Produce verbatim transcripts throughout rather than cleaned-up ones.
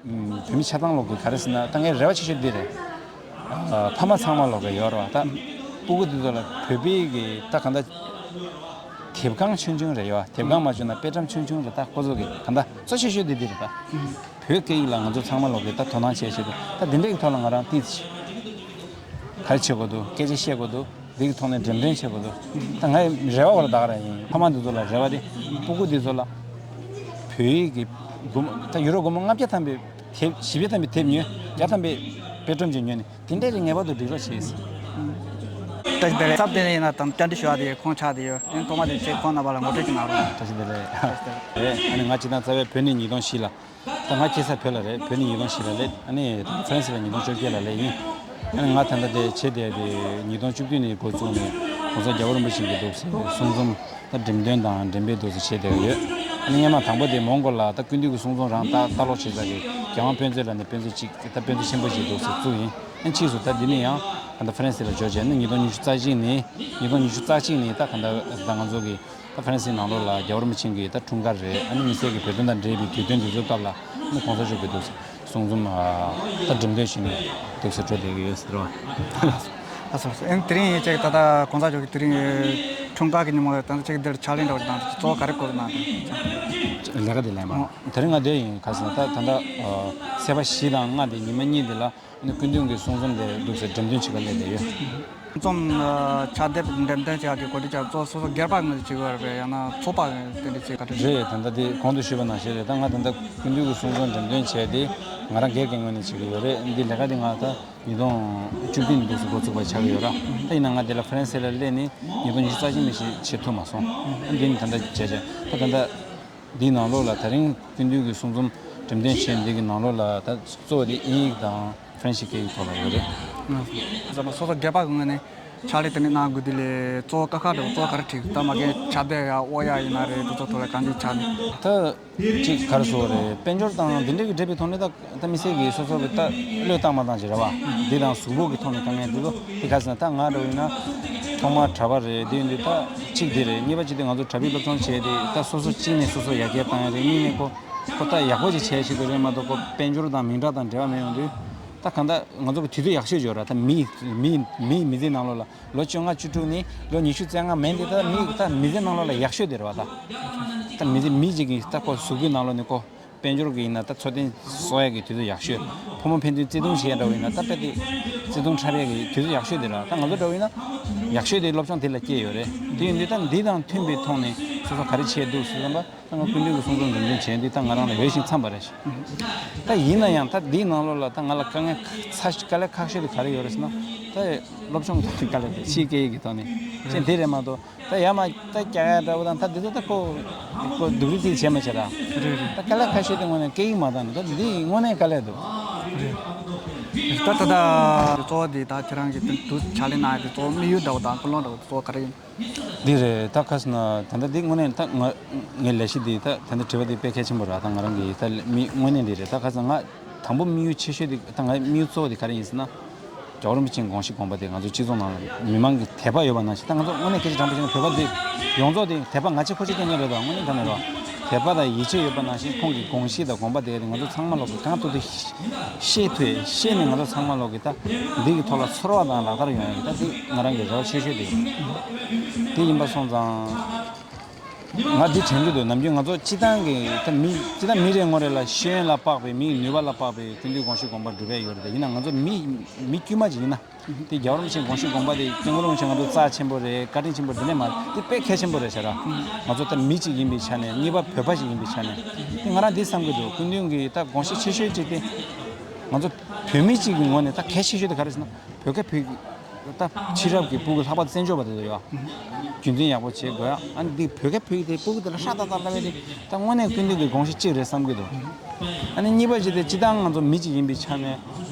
བོད་མི་ཆ་ཚང་ལོག་གི་ག་རེ་ཟེར་ན། ད་ངའི་རེ་བ་ཆེ་ཤོས་འདི་རེད། ཨ། ཕ་མ་ཚང་མ་ལོག་གི་ཡོད་རེད་བ། ད་སྤུ་གུ་འདི་ཚོ་ལ་བོད་པའི་གི་ད་གང་ལྟར་དེབ་ཁང་ཆུང་ཆུང་རེད་ཡོད། དེབ་ཁང་མ་བྱུང་ན་དཔེ་ཁྲམ་ཆུང་ཆུང་རེད། ད་ཁོ་ཚོ་གི་གང་ལྟར་གཙོ་ཆེ་ཤོས་འདི་འདི་རེད། ད་བོད་སྐད་ཡིག་ལ་ང་ཚོ་ཚང་མ་ལོག་གི་ད་དོ་སྣང་བྱེད་ཆེད་དུ། ད་འདི་འདྲའི་གི་ཐོག་ལ་ང་རང་ཏིས་ག་རེ་བྱེད་དགོས་འདུག་སྐད་ཆ་བཤད་དགོས་འདུག་འདི་གི་ཐོག་ནས་འགྲེམས་སྟོན་བྱེད་དགོས་འདུག་ད་ངའི་རེ་བ་བར་ད་ག་རང་ཡིན། ཕ་མ་འདི་ཚོ་ལ་རེ་བ་དེ། སྤུ་གུ་འདི་ཚོ་ལ་བོད་ཡིག་གི་སྒོར་མོ་ད་ཡུ་རོ་སྒོར་མོ་ལྔ་བརྒྱ་ཐམ་པའི་དེབ། བཞི་བརྒྱ་ཐམ་པའི་དེབ་ཉོས། བརྒྱ་ཐམ་པའི་དཔེ་སྒྲོམ་ཅིག་ཉོས་ནས་དེ་འདྲ་རེ་ངེས་པར་དུ་སྒྲིག་རོགས་བྱེད། བཀྲ་ཤིས་བདེ་ལེགས། སྟབས་བདེ་ཡིན་ན་དང་བཅར་འདྲི་ཞུ་བ་དེ་ཁོང་ཆགས་བསྡད་ཡོད། ཨེ། ཐོག་མ་དེ་ཚེ་ཁོང་རྣམ་པ་ལ་ངོ་སྤྲོད་ཅིག་གནང་རོགས། བཀྲ་ཤིས་བདེ་ལེགས། བཀྲ་ཤིས་བདེ་ལེགས། ཨེ། ཨ་ནི་ང་སྤྱིར་བཏང་རྩ་བའི་བོད་ནས་ཉིས་སྟོང་བཞི་ལ། ད་ང་སྐྱེས་ས་བོད་ལ་རེད། བོད་ནས་ཉིས་སྟོང་བཞི་ལ་སླེབས། ཨ་ནི་ཕ་རན་སི་ལ་ཉིས་སྟོང་བཅོ་བརྒྱད་ལ་སླེབས་ཡིན། ཨ་ནི་ང་ད་ལྟ་དེ་བྱས་བསྡད་དེ་ཉིས་སྟོང་བཅུ་བདུན་ནས་འགོ་བཙུགས་ནས་༸གོང་ས་༸རྒྱལ་བ་རིན་པོ་ཆེ་གི་འདུག་སེ་གསུང་རྩོམ་ད་འགྲེམས་སྟོན་དང་འགྲེམས་སྤེལ་འདུག་སེ་བྱས་བསྡད་ཡོད། ཨ་ནི་སྔོན་མ་དང་པོ་དེ་མོན་གྷོ་ལ་ད་ཀུན་འདུས་ཀྱི་གསུང་རྩོམ་རང་ད་ལྟ་ལོག་བྱེད་ས་གི་རྒྱལ་དབང་དཔེ་མཛོད་ལ་ནི་དཔེ་མཛོད་ཅིག་ད་དཔེ་མཛོད་ཆེན་པོ་ཞིག་འདུག་སེ་བཙུགས་ཡིན། ཨ་ནི་ཕྱིས་སུ་ད་འདི་ནས་ཡང་ད་ལྟ་ཕ་རན་སི་ལ་འབྱོར་བྱས་ནས་ཉིས་སྟོང་ཉི་ཤུ་རྩ་གཅིག་ནས་ཉིས་སྟོང་ཉི་ཤུ་རྩ་གཅིག་ནས་ད་ག་ད་ད་ང་ཚོ་གི་ད་ཕ་རན་སིའི་ནང་ལོགས་ལ་རྒྱལ་བ་རིན་པོ་ཆེ་གི་ད་འཁྲུངས་སྐར་རེད། ཨ་ནི་མི་སེར་གྱི་བོད་དོན་དང་འབྲེལ་བའི་དུས་སྟོན་དེ་ཚོའི་སྐབས་ལ་ཨ་ནི་༸གོང་ས་མཆོག་གི་འདུག་སེ་གསུང་རྩོམ་ད་འགྲེམས་སྟོན་བྱས་ནས་འདུག་སེ་འགྲོ་བསྡད་ཀྱི་ཡོད་ཟེར་བ། ལགས་སོ་ལགས་སོ། ཨེ། དེ་རིང་ཅིག་ད་ལྟ་༸གོང་ས་མཆོག་གི་དེ་རིང་འཁྲུངས་སྐར་གྱི་ཉིན་མོ་ལ་ད་ལྟ་ཅིག་འདིར་ཕྱག་ལས་འདྲ་བོ་ཅིག་དང་གཙོ་བོ་ག་རེ་སྐོར་གནང་དེ། ལས་ཀ་དེ་ལས་མ། ཨོ། དེ་རིང་ང་འདིར་ཡིན། ག་ཟེར་ན་ད་ད་ལྟ་ཚེས་པ་བཞི་དང་ལྔ་དེ་ཉི་མ་གཉིས་དེ་ལ། ནི་སྐུ་མདུན་གྱི་གསུང་རྩོམ་དེ་འདུག་སེ་འགྲེམས་སྟོན་བྱེད་ག་སླེབས་བསྡད་ཡོད། རྩོམ་ཕྱག་དེབ་འགྲེམས་སྟོན་བྱེད་ཡག་གི་གོ་སྒྲིག་བྱ་གཙོ་སོ་སོ་སྒེར་པ་ངོས་ནས་བྱེད་དགོས་རེད་པས། ཡང་ན་ཚོགས་པ་དེ་འདྲ་བྱེད་ག་རེ་རེད། ད་ལྟ་དེ་གོང་དུ་ཞུས་པ་ནང་བཞིན་རེད། ད་ང་ད་ལྟ་སྐུ་མདུན་གྱི་གསུང་རྩོམ་འགྲེམས་སྟོན་བྱས་ཏེ་ང་རང་སྒེར་གྱི་ངོས་ནས་བྱེད་ཀྱི་ཡོད་རེད། འདི་ལས་ཀ་དེ་ང་ད་ཉིས་སྟོང་བཅུ་བདུན་འདུག་སེ་འགོ་བཙུགས་པ་ཆགས་ཀྱི་ཡོད་ར། ད་ཡིན་ན་ང་འདི་ལ་ཧྥ་རན་སི་ལ་སླེབས་ནས་ཉིས་སྟོང་ཉི་ཤུ་རྩ་གཅིག་ནས་བྱེད་ཐུབ་མ་སོང་། འདི་ནི་ད་ལྟ་བྱས་བྱས་ད་ད་ལྟ། འདིའི་ནང་ལོགས་ལ་དེ་རིང་སྐུ་མདུན་གྱི་གསུང་རྩོམ་འགྲེམས་སྟོན་བྱས་འདི་གི་ནང་ལོགས་ལ་ད་གཙོ་བོ་དེ་དབྱིན་ཡིག་དང་ཧྥ་རན་སི་སྐད་ཡིག་ཐོག་ལ་ཡོད་རེད། ང་ཚོ་སོ་སོ་སྒེར་པ་གི་ངོས་ནས་ཕྱག་ལས་དེ་འདྲ་གནང་དགོས་དུས་ལས་གཙོ་བོ་དཀའ་ཁག་འདྲ་བོ་གཙོ་བོ་ག་རེ་འཕྲད་ད་མ་གི་ཕྱག་དེབ་ཡ་ཨོ་ཡ་ཡིན་ན་རེད། དེ་ཚོ་ཐོག་ལ་གང་ཅིའི་ཕྱག་ལས་ད། ཅིག་ག་རེ་ཟེར་དགོས་རེད། དཔལ་འབྱོར་དང་འདི་འདྲ་གི་འབྲེལ་བའི་ཐོག་ནས་ད་ད་མི་སེར་གྱིས་སོ་སོ་གི་ད་བློས་བཏང་མ་བཏང་ཅིག་རེད་བ། འདི་དང་གཟུགས་པོ་གི་ཐོག་ནས་དཀའ་ངལ་འདི་ཚོ་དེ་ག་ཟེར་ན་ད་ང་འདྲ་བོ་ཡིན་ན་ཐོག་མར་གྲྭ་པ་རེད། དེ་ཡིན་དུས་ད་གཅིག་འདི་རེད། གཉིས་པ་གཅིག་དེ་ང་ཚོ་གྲྭ་པའི་སློབ་སྦྱོང་བྱས་ཏེ་ད་སོ་སོ་གཅིག་ནས་སོ་སོ་ཡར་རྒྱས་བཏང་ཡ་རེད། གཉིས་ནས་ཁོ་ཁོ་ད་ཡག་པོ་ཅིག་བྱས་ཤེས་དགོས་རེད་མ་གཏོགས་ཁོ་དཔལ་འབྱོར་དང་མིང་གྲགས་དང་འབྲེལ་བ་མེད་ཡོང་དུས་ད་གང་ལྟར་ང་ཚོ་གི་དུས་ཚོད་ཡག་ཤོས་འབྱོར་ར། ད་མི་མི་མི་མི་ཚེའི་ནང་ལོགས་ལ། ལོ་བཅོ་ལྔ་བཅུ་དྲུག་ནས་ལོ་ཉི་ཤུ་རྩ་ལྔ་མན་དེ་ད་མི་ད་མི་ཚེ་ནང་ལོགས་ལ་ཡག་ཤོས་དེ་རེད་བ། ད་ད་མི་ཚེ་མི་གཅིག་གི་ད་ཁོ་གཟུགས་པོའི་ནང་ལོགས་ནས་ཁོ་དཔལ་འབྱོར་གྱི་ཡིན་ན་ད་འཚོ་རྟེན་གསོག་ཡག་གི་དུས་ཚོད་ཡག་ཤོས། ཕོ་མོ་ཕན་ཚུན་བརྩེ་དུང་བྱེད་ཡག་འདྲ་བོ་ཡིན་ན་ད་དཔེ་དེ་བརྩེ་དུང་འཁྲབ་ཡག་གི་དུས་ཚོད་ཡག་ཤོས་དེ་རེད་བ། ད་ང་ཚོ་འདྲ་བོ་ཡིན་ན་ཡག་ཤོས་དེ་སློབ་སྦྱོང་དེ་ལ་སྐྱེས་ཡོད་རེད། དེ་ཡིན་དུས་ད་འདི་དང་མཐུན་པའི་ཐོག་ནས་སོ་སོ་ག་རེ་བྱས་འདུག་ཟེར་ཙམ་པ། ད་ང་སྐུ་མདུན་གྱི་གསུང་རྩོམ་འགྲེམས་སྟོན་བྱས་འདི་ད་ང་རང་ལ་འོས་ཤིང་འཚམས་པ་རེད། ད་ཡིན་ན་ཡང་ད་འདིའི་ནང་ལོགས་ལ་ད་ང་ལ་དཀའ་ངལ་ཚ་དཀའ་ལས་ཁག་ཤོས་དེ་ག་རེ་ཡོད་རེད་ཟེར་ན། ད་སློབ་སྦྱོང་གི་ཐོག་ནས་དཀའ་ལས་རེད། ཕྱིའི་སྐད་ཡིག་གི་ཐོག་ནས་ཅན་དེ་རེད་མ་གཏོགས་ད་ཡར་མར་ད་རྒྱག་ཡ་འདྲ་བོ་དང་ད་འདི་ཚོ་ད་ཁོ་ཁོ་སྡུག་རུས་ཅིག་བྱས་མ་བྱས་ར། རེད་རེད། ད་དཀའ་ལས་ཁག་ཤོས་དེ་དངོས་གནས་སྐད་ཡིག་མ་དང་ནི་ད་འདི་དངོས་གནས་དཀའ་ལས་འདུག་ད་ད་ད་གཙོ་བོ་དེ་ད་ཁྱེད་རང་གི་དུ་ཕྱག་ལས་གནང་ཡ་དེ་གཙོ་བོ་དམིགས་ཡུལ་འདྲ་བོ་དང་ཀུན་སློང་འདྲ་བོ་གཙོ་བོ་ག་རེ་ཡིན། འདི་རེད། ད་ཁ་སང་ད་ལྟ་འདི་དངོས་གནས་ད་ང་ངའི་ལས་གཞི་འདི་ད་ད་ལྟ་དྲི་བ་འདི་དཔེ་གལ་ཆེན་པོ་རེད། ད་ང་རང་གི་ད་མི་དངོས་གནས་འདི་རེད། ད་ཁ་སང་ང་དང་པོ་དམིགས་ཡུལ་ཆེ་ཤོས་འདི་ད་ང་དམིགས་ཡུལ་གཙོ་བོ་འདི་ག་རེ་ཡིན་ཟེར་ན། རྒྱལ་བ་རིན་པོ་ཆེའི་དགོངས་གཞི་དགོངས་པ་དེ་ང་ཚོ་སྤྱི་ཚོགས་ནང་ལ་མི་མང་གི་དད་པ་ཡོད་པ་ནང་བཞིན། ད་ང་ཚོ་དངོས་གནས་སྐད་ཆ་དྲང་པོ་བཤད་ན་བོད་པ་འདི་ཡོངས་རྫོགས་དེ་དད་པ་ང་ཆེ་ཁོ་ཆེ་སྐད་ངན་རེད། ད་དངོས་གནས་ད་ནི་རེད། དད་པ་དང་ཡིད་ཆེས་ཡོད་པ་ནང་བཞིན་ཁོང་གི་དགོངས་གཞི་དང་དགོངས་པ་དེ་ང་ཚོ་ཚང་མ་ལོག་གི་གང་ཐུབ་ཐུབ་ཤེས་ཐུབ་ཤེས་ནས་ང་ཚོ་ཚང་མ་ལོག་གི་ད་འདི་གི་ཐོག་ལ་ཚོར་བ་དང་ལག་བསྟར་ཡོང་ཡ་གི་ད་འདི་ང་རང་གི་རེ་བ་ཆེ་ཤོས་དེ་ཡིན། དེ་ཡིན་པ་སོང་ཙང་། ང་འདི་དྲན་གྱི་འདུག་ནམ་རྒྱུན་ང་ཚོ་སྤྱི་བཏང་གི་ད་མི་སྤྱི་བཏང་མི་རེ་ངོ་རེ་ལ་ཤེས་ཡོན་ལ་དཔག་པའི་མིའི་ནུས་པ་ལ་དཔག་པའི་ཀུན་འདུས་དགོངས་གཞི་དགོངས་པ་སྒྲུབ་པ་ཡོད་རེད། ཡིན་ན་ང་ཚོ་མི་མི་དཀྱུས་མ་ཅིག་ཡིན་ན། དེ་རྒྱལ་བ་རིན་པོ་ཆེའི་དགོངས་གཞི་དགོངས་པ་དེ་སྐྱབས་མགོན་རིན་པོ་ཆེ་ང་ཚོ་རྩ་ཆེན་པོ་རེད། བཀའ་དྲིན་ཆེན་པོ་འདི་ནས་མ་དེ་དཔེ་གལ་ཆེན་པོ་རེད་ཟེར་ར། ང་ཚོ་ད་མི་གཅིག་ཡིན་པའི་ཆ་ནས་གཉིས་པ་བོད་པ་ཞིག་ཡིན་པའི་ཆ་ནས་དེ་ང་རང་འདི་བསམ་གྱི་འདུག་ཀུན་འདུས་ཀྱི་ད་དགོངས་གཞི་ཆེ་ཤོས་གཅིག་དེ་ང་ཚོ་བོད་མི་གཅིག་གི་ངོས་ནས་ད་གལ་ཆེ་ཤོས་དེ་ག་རེ་ཟེར་ན་བོད་སྐད་བོད་ད་ཕྱི་རབས་ཀྱི་སྤུ་གུ་ལྷག་པར་དུ་བཙན་བྱོལ་བ་དེ་ཚོ་ཡོད། རྒྱུན་འཛིན་ཡག་པོ་བྱེད་དགོས། ཨ་ནི་འདི་བོད་སྐད་བོད་ཡིག་དེ་སྤུ་གུ་དེ་ལ་ཧྲ་ཏག་ཏག་བསླབ་ཡ་དེ་ད་དངོས་གནས་ཀུན་འདུས་ཀྱི་དགོངས་གཞི་གཅིག་རེད་བསམ་གྱི་འདུག་ཨ་ནི་གཉིས་པ་གཅིག་དེ་སྤྱི་བཏང་ང་ཚོ་མི་གཅིག་ཡིན་པའི་ཆ་ནས་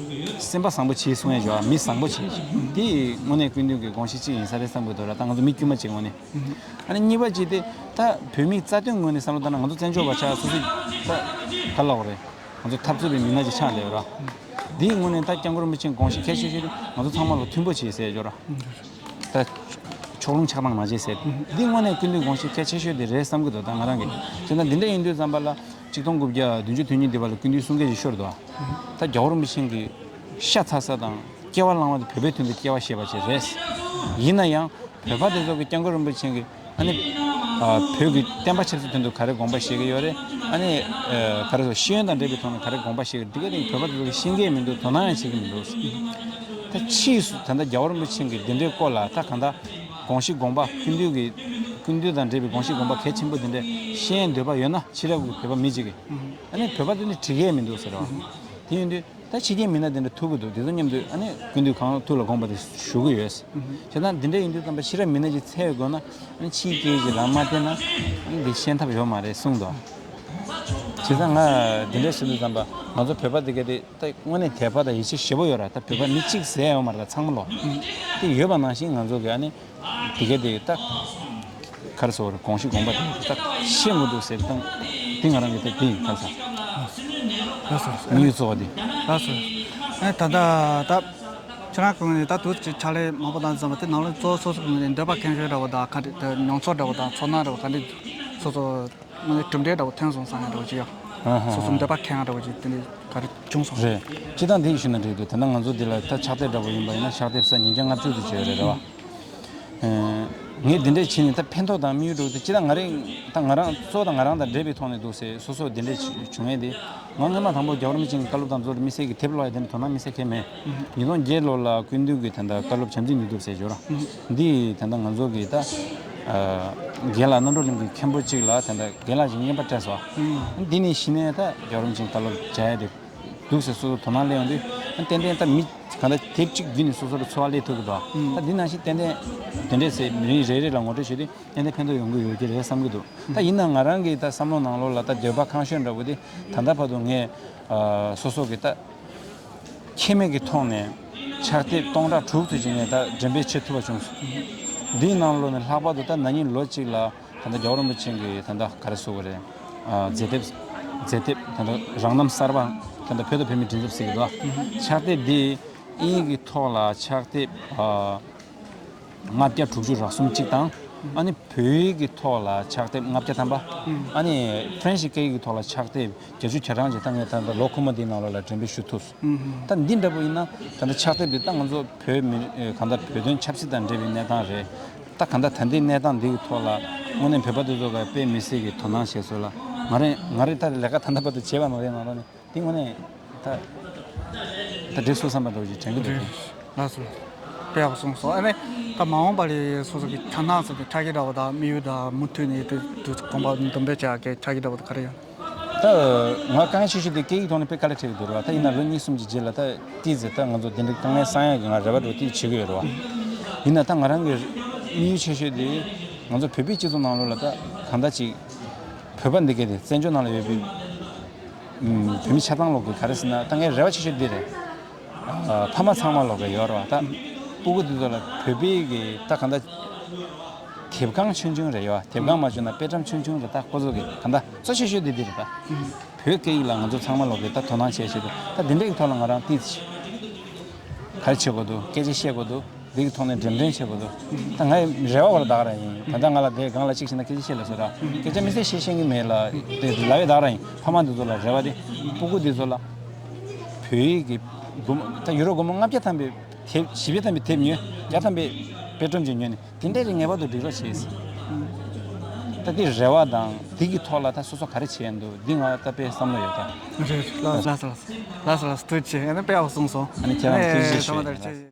སེམས་པ་བཟང་པོ་བྱེད་གསུང་ཡ་ཡོད། མི་བཟང་པོ་བྱེད་ཅིག་དེ་དངོས་གནས་ཀུན་འདུས་ཀྱི་དགོངས་གཞི་གཅིག་ཡིན་ས་རེད་བསམ་གྱི་འདུག་ར། ད་ང་ཚོ་མི་དཀྱུས་མ་གཅིག་ངོས་ནས། ཨ་ནི་གཉིས་པ་གཅིག་དེ་ད་བོད་མིའི་རྩ་དོན་ངོས་ནས་བསམ་བློ་བཏང་ན་ང་ཚོ་བཙན་བྱོལ་བ་ཆགས་སོ་སོའི་ད་ག་ལབ་དགོས་རེད། ང་ཚོ་འཐབ་རྩོད་པའི་མི་སྣ་ཅིག་ཆགས་བསྡད་ཡོད་ར། འདིའི་ངོས་ནས་ད་སྐྱབས་མགོན་རིན་པོ་ཆེའི་དགོངས་གཞི་གལ་ཆེ་ཤོས་དེ་ང་ཚོ་ཚང་མ་ལ་མཐུན་པོ་བྱེད་ཟེར་ཡོད་ར། ད་ཕྱོགས་ལྷུང་ཆགས་སྡང་མ་བྱེད་ཟེར། འདིའི་ངོས་ནས་ཀུན་འདུས་དགོངས་གཞི་གལ་ཆེ་ཤོས་དེ་རེད་བསམ་གྱི་འདུག་ད་ང་རང་གིས་བྱས་ན་འདི་འདྲ་ཡིན་དུས་ཙམ་པ་ལ་ ཆིག་སྟོང་དགུ་བརྒྱ་བདུན་ཅུ་དོན་གཉིས་འདི་བར་ལ་སྐུ་མདུན་གསུང་སྐད་ཅིག་ཤོར་འདུག་ད་རྒྱལ་བ་རིན་པོ་ཆེ་གི་ཤ་ཚ་ས་དང་སྐྱེ་བ་བླང་བ་དེ་བོད་པའི་དོན་དུ་སྐྱེ་བ་བཞེས་པ་ཅིག་རེད། ཡིན་ན་ཡང་བོད་པ་དེ་ཚོ་གི་སྐྱབས་མགོན་རིན་པོ་ཆེ་གི་ཨ་ནི་ཨ་བོད་ཀྱི་བསྟན་པ་ཆབ་སྲིད་དོན་དུ་ག་རེ་དགོངས་པ་བཞེས་ཀྱི་ཡོད་རེད། ཨ་ནི་ཨ་ག་རེ་ཟེར་ཤེས་ཡོན་དང་འབྲེལ་བའི་ཐོག་ནས་ག་རེ་དགོངས་པ་བཞེས་ཀྱི་རེད། འདི་ག་དེ་བོད་པ་དེ་ཚོ་གི་ཤེས་ཀྱི་མི་འདུག་དོ་སྣང་ཡང་བྱེད་ཀྱི་མི་འདུག་ད་ཕྱིས་སུ་ད་ལྟ་རྒྱལ་བ་རིན་པོ་ཆེ་གི་འདི་འདྲའི་སྐོར་ལ་ད་གང་ལྟར་དགོངས་གཞི་དགོངས་པ་སྐུ་མདུན་གྱི་སྐུ་མདུན་དང་འབྲེལ་བའི་དགོངས་གཞི་དགོངས་པ་གལ་ཆེན་པོ་འདི་འདྲ་ཤེས་ཡོན་འདོད་པ་ཡོད་ན་ཕྱི་རབས་ཀྱི་བོད་པ་མི་གཅིག་གིས་ཨ་ནི་བོད་པ་དེ་ནི་བྲིས་ཀྱི་མི་འདུག་ཟེར་བ། དེ་ཡིན་དུས་ད་ཕྱི་རྒྱལ་མི་སྣ་དེ་འདྲ་ཐུག་གི་འདུག་དེ་ཚོ་མཉམ་དུ་ཨ་ནི་སྐུ་མདུན་གང་ཐུགས་ལ་དགོངས་པ་དེ་ཞུ་གི་ཡོད། བྱས་ཙང་འདི་འདྲ་ཡིན་དུས་ཙམ་པ་ཕྱི་རབས་མི་སྣ་ཅིག་འཚོལ་དགོས་ན་ཨ་ནི་ཕྱིའི་སྐད་ཡིག་ཅིག་ལ་མ་བལྟས་ན་ཨ་ནི་འདི་ཤེས་ཐབས་ཡོད་མ་རེད་གསུངས་འདུག་བྱས་ཙང་ང་འདི་འདྲ་ཞུ་དུས་ཙམ་པ་ང་ཚོ་བོད་པ་འདི་ག་དེ་ད་དངོས་གནས་དད་པ་དང་ཡིད་ཆེས་ཞེ་པོ་ཡོད་ར། ད་བོད་པ་མི་གཅིག་ཟེར་ཡོད་མ་རེད། ད་ཚང་མ་ལོ་དེ་ཡོད་པ་ནང་བཞིན་ང་ཚོ་གི་ཨ་ནི་དེ་ག་དེ་ད་ག་རེ་ཟེར་དགོས་རེད། དགོངས་གཞི་དགོངས་པ་དེ་ད་ཤེས་དགོས་འདུག་ཟེར་སྟངས་དེ་ང་རང་གི་ད་དེ་ཡིན། ག་རེ་ཟེར། ལགས་སོ། དམིགས་ཡུལ་གཙོ་བོ་དེ། ལགས་སོ། ཨ་ནི་ད་ལྟ་ད་ཁྱེད་རང་གི་ངོས་ནས་ད་དུས་ཀྱི་ཕྱག་ལས་མང་པོ་དང་འཛོམས་པ་དེ་ནང་ལོགས་གཙོ་བོ་སོ་སོ་གི་ངོས་ནས་འདོད་པ་ཁེངས་སྐྱུང་འདྲ་བོ་དང་ག་འདྲ་དེ་མྱོང་ཚོར་འདྲ་བོ་དང་ཚོར་སྣང་འདྲ་བོ་ག་འདྲ་སོ་སོ་ནས་གྲུབ་འབྲས་འདྲ་བོ་ཐོན་སོང་བསམ་ཡག་འདྲ་བོ་ཅིག་ཡོད། ཨ་ཧ་ཧ། སོ་སོ་འདོད་པ་ཁེངས་ཡག་འདྲ་བོ་ཅིག་དེ་འདྲ་ག་རེ་བྱུང་སོང་། རེད། སྤྱིར་བཏང་དེ་ཞུས་ན་འགྲིག་འདུག་ད་ལྟ་ང་ཚོ་འདི་ལ་ད་ཕྱག་དེབ་འདྲ་བོ་ཡིན་པ་ཡིན་ན་ཕྱག་དེབ་ས་ཉིས་བརྒྱ་ལྔ་བཅུ་ཙམ་བྱས་ཡོད་རེད། རེད་བ། ཨེ། ངས་འདི་འདྲས་བྱས་ནས་ད་ཕན་ཐོགས་དང་དམིགས་ཡུལ་འདྲ་བོ་དེ་སྤྱིར་བཏང་ང་རང་ད་ང་རང་གཙོ་བོ་ད་ང་རང་དང་འབྲེལ་བའི་ཐོག་ནས་འདུག་ཟེར་སོ་སོ་འདི་འདྲས་བྱུང་ཡས་དེ། ང་སྔོན་མ་དང་པོ་རྒྱལ་བ་རིན་པོ་ཆེ་གི་བཀའ་སློབ་དང་མཉམ་དུ་དམིགས་བསལ་གྱི་དེབ་ཀློག་ཡ་དེ་འདྲ་དོ་སྣང་དམིགས་བསལ་གང་ཡང་མེད། ཉིས་སྟོང་བརྒྱད་ལོ་ལ་སྐུ་མདུན་གྱི་ད་ལྟ་བཀའ་སློབ་བྱམས་བརྩེའི་ནུས་སྟོབས་ཟེར་ཡོད་ར། འདི་ད་ལྟ་ང་ཚོ་གི་ད་རྒན་ལགས་རྣམ་གྲོལ་གླིང་གི་མཁན་པོ་གཅིག་ལ་ད་ལྟ་རྒན་ལགས་ཀྱིས་རྔན་པ་སྤྲད་སོང་། འདི་ནས་གཞི་ནས་ད་རྒྱལ་བ་རིན་པོ་ཆེའི་བཀའ་སློབ་སྦྱང་ཡ་དེ་འདུག་ཟེར་སོ་སོ་དོ་སྣང་སླེབས་ཡོང་དུས་ཏན་ཏན་ད་མི་གང་ལྟར་དེབ་གཅིག་བརྒྱུད་ནས་སོ་སོ་ལ་ཚོར་བ་སླེབས་ཐུབ་ཀྱི་འདུག་ད་འདི་ནང་བཞིན་ཏན་ཏན་དེ་འདྲས་ཟེར་མི་རེ་རེ་ལ་ངོ་སྤྲོད་བྱེད་དུས། ཏན་ཏན་ཕན་ཐོགས་ཡོང་གི་ཡོད་ཀྱི་རེད་བསམ་གྱི་འདུག་ད་ཡིན་ན་ང་རང་གི་ད་བསམ་བློ་ནང་ལོགས་ལ་ད་འདོད་པ་ཁེངས་སྐྱུང་འདྲ་བོ་དེ་ད་ལྟ་བར་དུ་ངས་ཨ་སོ་སོ་གི་ད་ཁྱད་མེད་ཀྱི་ཐོག་ནས་ཕྱག་དེབ་སྟོང་ཕྲག་དྲུག་ཙམ་ཅིག་ངས་ད་འགྲེམས་སྤེལ་བྱེད་ཐུབ་པ་བྱུང་སོང་། འདིའི་ནང་ལོགས་ནས་ལྷག་པར་དུ་ད་ན་ནིང་ལོ་གཅིག་ལ་ད་ལྟ་རྒྱལ་བ་རིན་པོ་ཆེ་གི་ད་ལྟ་ག་རེ་ཟེར་དགོས་རེད། ཨ་མཛད་དེབ་མཛད་དེབ་ད་ལྟ་རང་རྣམ་གསར་པ་ད་ལྟ་བོད་དང་བོད་མིའི་མགྲིན་ཚབ་ཟེར་གྱི་འདུག་ཕྱག་དེབ་འདི་དབྱིན་ཡིག་གི་ཐོག་ལ་ཕྱག་དེབ་ཨ། ལྔ་བརྒྱ་དྲུག་ཅུ་རེ་གསུམ་གཅིག་དང་། ཨ་ནི་བོད་ཡིག་གི་ཐོག་ལ་ཕྱག་དེབ་ལྔ་བརྒྱ་ཐམ་པ། ཨ་ནི་ཧྥ་རན་སི་སྐད་ཡིག་གི་ཐོག་ལ་ཕྱག་དེབ་བརྒྱད་ཅུ་གྱ་གྲངས་ཅིག་ད་ངས་ད་ལྟ་ལོ་འཁོར་མོ་འདིའི་ནང་ལོགས་ལ་འགྲེམས་སྤེལ་ཞུ་ཐུབ་སོང་། ད་འདི་འདྲ་པོ་ཡིན་ན་ད་ལྟ་ཕྱག་དེབ་འདི་ད་ང་ཚོ་བོད་མི་གང་ལྟར་བོད་དོན་ཆབ་སྲིད་དང་འབྲེལ་བའི་གནས་སྟངས་རེད། ད་གང་ལྟར་ད་ལྟའི་གནས་སྟངས་འདི་གི་ཐོག་ལ་དངོས་གནས་བོད་པ་འདི་ཚོ་ག་དཔེ་མི་སྲིད་ཀྱི་དོ་སྣང་བྱས་སོང་ལ། ང་རང་ང་རང་ད་ལས་ཀ་ད་ལྟ་བར་དུ་བྱས་པ་མ་རེད། ང་རང་ནི། དེ་དངོས་གནས་ད་ད་འགྲིག་སོང་བསམ་པ་འདྲ་བོ་ཞིག་དྲན་གྱི་འདུག་རེད། ལགས་སོ། དཔེ་ཡག་པོ་གསུངས་སོང་། ཨ་ནི་ད་མ་འོངས་པ་ལ་སོ་སོ་གི་དོ་སྣང་ཟེར་ཏེ་ཕྱག་རྒྱ་འདྲ་བོ་དང་དམིགས་ཡུལ་དང་མུ་མཐུད་ནས་དེ་དུས་ཚོད་གོམ་པ་འདུམ་སྤེལ་བྱ་གི་ཕྱག་རྒྱ་འདྲ་བོ་དང་ག་རེ་ཡོད། ད་ང་དཀའ་ངལ་ཆེ་ཤོས་དེ་སྐད་ཡིག་ཐོག་ནས་དཔེ་དཀའ་ལས་འཕྲད་ཀྱི་འདུག་རེད་བ། ད་ཡིན་ན་ལོ་གཉིས་གསུམ་གྱི་རྗེས་ལ་ད་ཏོག་ཙམ་ད་ང་ཚོ་དེ་འདྲའི་དཀའ་ངལ་སེལ་ཡག་གི་ང་རེ་བ་འདྲ་བོ་ཏོག་ཙམ་བྱེད་ཀྱི་ཡོད་རེད་བ། ཡིན་ན་ད་ང་རང་གི་དམིགས་ཡུལ་ཆེ་ཤོས་དེ་ང་ཚོ་བོད་པའི་སྤྱི་ཚོགས་ནང་ལོགས་ལ་ད་གང་ལྟར་ཅིག་བོད་པ་འདི་གས་དེ་བཙན་བྱོལ་ནང་ལ་ཡོད་པའི་ཨུམ། བོད་མི་ཆ་ཚང་ལོག་གི་ག་རེ་ཟེར་ན་ད་ངའི་རེ་བ་ཆེ་ཤོས་འདི་རེད། ཨ། ཕ་མ་ཚང་མ་ལོག་གི་ཡོད་རེད་བ། ད་སྤུ་གུ་འདི་ཚོ་ལ་བོད་པའི་གི་ད་གང་ལྟར་དེབ་ཁང་ཆུང་ཆུང་རེད་ཡོད་བ། དེབ་ཁང་མ་བྱུང་ན་དཔེ་ཁྲམ་ཆུང་ཆུང་རེད། ད་ཁོ་ཚོ་གི་གང་ལྟར་གཙོ་ཆེ་ཤོས་འདི་འདི་རེད་ད། བོད་སྐད་ཡིག་ལ་ང་ཚོ་ཚང་མ་ལོག་གི་ད་དོ་སྣང་བྱེད་ཆེད་དུ་ད་འདི་འདྲའི་གི་ཐོག་ལ་ང་རང་ཏིས་ག་རེ་བྱེད་དགོས་འདུག་སྐད་ཆ་བཤད་དགོས་འདུག་འདི་གི་ཐོག་ནས་འགྲེམས་སྟོན་བྱེད་དགོས་འདུག་ད་ངའི་རེ་བ་བ་ལ་ད་ག་རང་ཡིན། ད་ལྟ་ང་ལ་དེ་སྒང་ལ་གཅིག་བྱས་ན་སྐད་ཆ་བཤད་ལ་བཟོ་ར། སྐད་ཆ་མི་སེ་བཤད་ཤེས་ཀྱི་མེད་ལ་དེ་ལབ་ཡ་ད་ག་རང་ཡིན། ཕ་མ་འདི་ཚོ་ལ་རེ་བ་དེ་སྤུ་གུ་འདི་ཚོ་ལ་བོད་ཡིག་གི་སྒོར་མོ་ད་ཡུ་རོ་སྒོར་མོ་ལྔ་བརྒྱ་ཐམ་པའི་དེབ་བཞི་བརྒྱ་ཐམ་པའི་དེབ་ཉོས། བརྒྱ་ཐམ་པའི་དཔེ་སྒྲོམ་ཅིག་ཉོས་ནས་དེ་འདྲས་རིགས་ངེས་པར་དུ་འགྲིག་རོགས་བྱེད། ད་འདི་རེ་བ་དང་འདི་གི་ཐོག་ལ་ད་སོ་སོ་ག་རེ་བྱས་འདུག་འདི་ང་ད་དཔེ་བསམ་བློ་ཡོད་ད། རེད། ལགས་ལགས་ལགས་ལགས་ལགས་ཐུགས་རྗེ་ཆེ། ཨ་ནི་དཔེ་ཡག་པོ་གསུངས་སོང་། ཨ་ནི་ཁྱེད་རང་ཐུགས་རྗེ་ཆེ། ཨ་ནི་ཐོག་མ་ད་རེད། ཆེ།